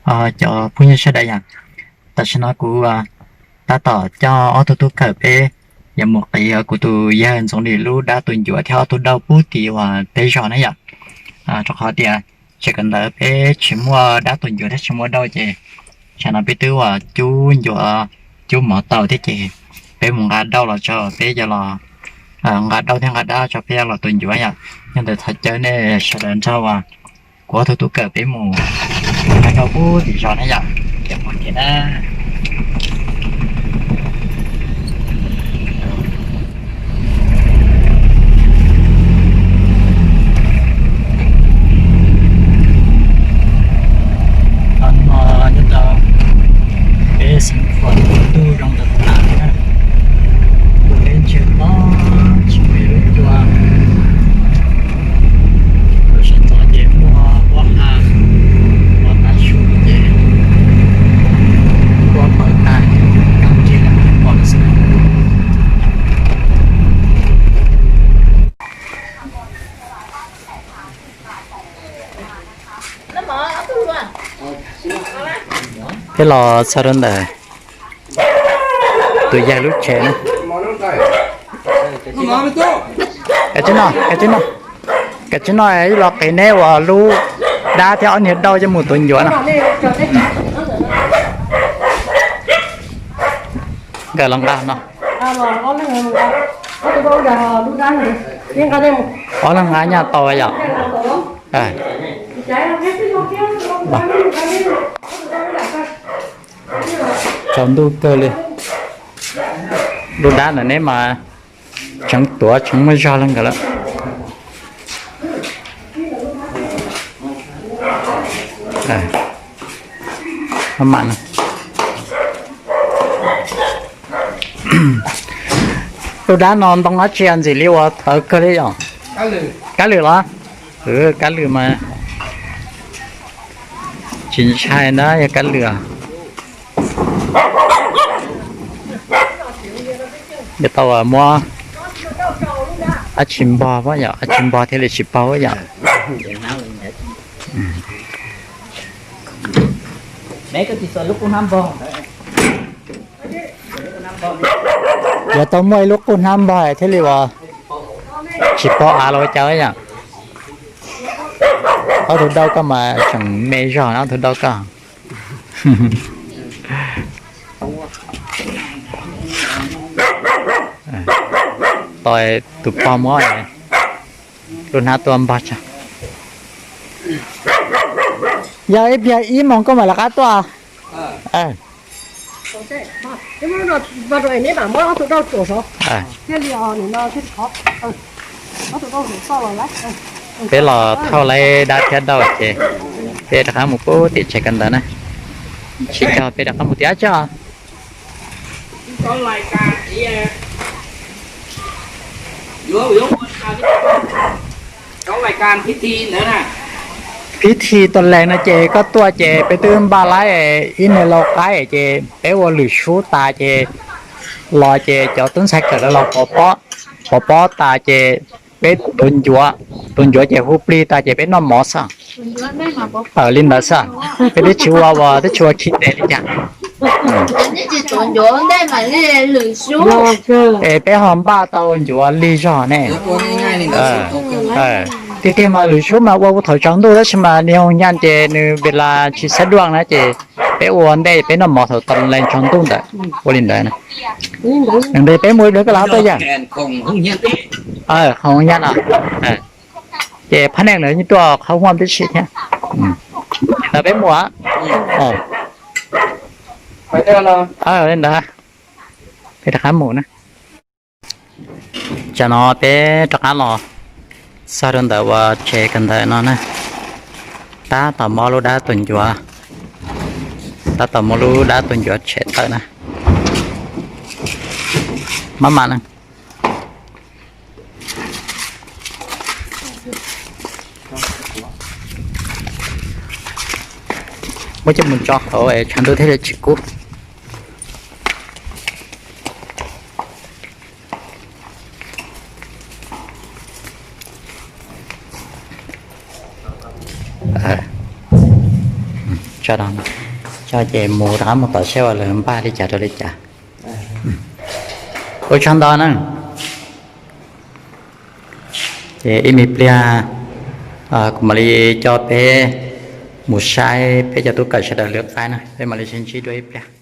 Cov phooj ywg sawv daws yom, tam sim no kuv tab tom coj ob tug tub kawm peb yuav mus qiv kuv tus yawg Ntxoov Lis lub dab tus ncuav thiab ob tug dauj pub tim uas peb zos na yom. Rau qhov tias tsev kawm ntawv peb tsis muaj dab tus ncuav thiab tsis muaj dauj ces tsam no peb twb uas cub ncuav cub mov tau thiab ces peb mus nqa dauj los tso peb yuav los nqa dauj thiab nqa dab tso peb yuav los tua ncuav yom. Yog ntawd thov caw nej sawv daws nrog uas kuv ob tug tub kawm peb mus nqa dauj pub tim zos na yom. Ces mus ces na. Nyob rau peb xeev Khuam ntuj zoo ntawm tas na, peb ntshe tob tsis muaj ib lub cua. Lub sij hawm ces muaj huab ha, huab tav su ces huab pawg tag, kam ntsis pom xwb. Peb los txog rau ntawm tus yawg lub tsev na. Kav tsij no, kav tsij no, kav tsij no, ib los qiv neb uas lub dab thiab ob niag dauj coj mus tua ncuav no. Nkawd los nqa no. Ob leeg nqa nyaj tau yom. Tsaus ntuj kawg li. Lub dab ntawm neb mas tseev tuav tseev muaj zog li nkawd lawm. Lub dab no ntoo dab tsi ntxim li uas thawv kawg li yom? Kab lwm los? Kab lwm mas tsis ntshai na, yog kab lwm. Yuav tau muab dab tsi npog, dab tsi npog thiaj li tsis paub yom. Yuav tau muaj ib lub qub hnab npog thiaj li uas tsis pom av los ua cas yom. Ob tug dauj koj mas tseem me zog na, ob tug dauj koj. Tos tus pog muab lub hnab tuaj npog tso. Yog ib pliag ib moos koj mam rov qab tuaj. Peb los thauj laib dab thiab dauj ces peb rov qab mus pub tim tsev kawm ntawv na. Tsis cog peb rov qab mus tim dab tsi. Phib thi tua lees no ces koj tuaj ces peb twb npaj laib ib niag lau qaib ces peb ua lwm sub tas ces los ces cov tub ntxhais kawm los pov pob tas ces peb tua ncuav, tua ncuav ces hu plig tas ces peb noj mov xwb. Li ntawd xwb, peb twb tsis ua, twb tsis ua khi tes li cas. Es peb ho npaj tau ncuav lig zog ne. Tiag tiag mas lwm sub mas ua thaum tsaus ntuj tab sis mas niag hoos nyaj ces nws vim las tsis xab duaj na ces peb ua ntej peb noj mov thaum tau lees tsaus ntuj ntawd. Ua li ntawd, ntawd peb mus ib pliag koj los tuaj yam. Hoos nyaj no ces phab neej lawv yeej tuaj qhov huaj tib si thiab. Ntawd peb mus. Li ntawd peb rov qab mus na. Tsam no peb rov qab los txog rau ntawm uas tsev kawm ntawv no na. Tab tom muab lub dab tus ncuav, tab tom muab lub dab tus ncuav tshem tawm na. Maj mam na. Muab coj mus tso hauv es tshav ntuj thiaj li tsis kub. Coj ces mus rov qab mus tom saib uas lawv npaj li cas rau li cas. Ua tsaug ntau na. Ces ib me pliag kuv mam li coj peb mus saib peb cov tub kawm sawv daws lwm qaib na, peb mam li sib ntsib dua ib pliag.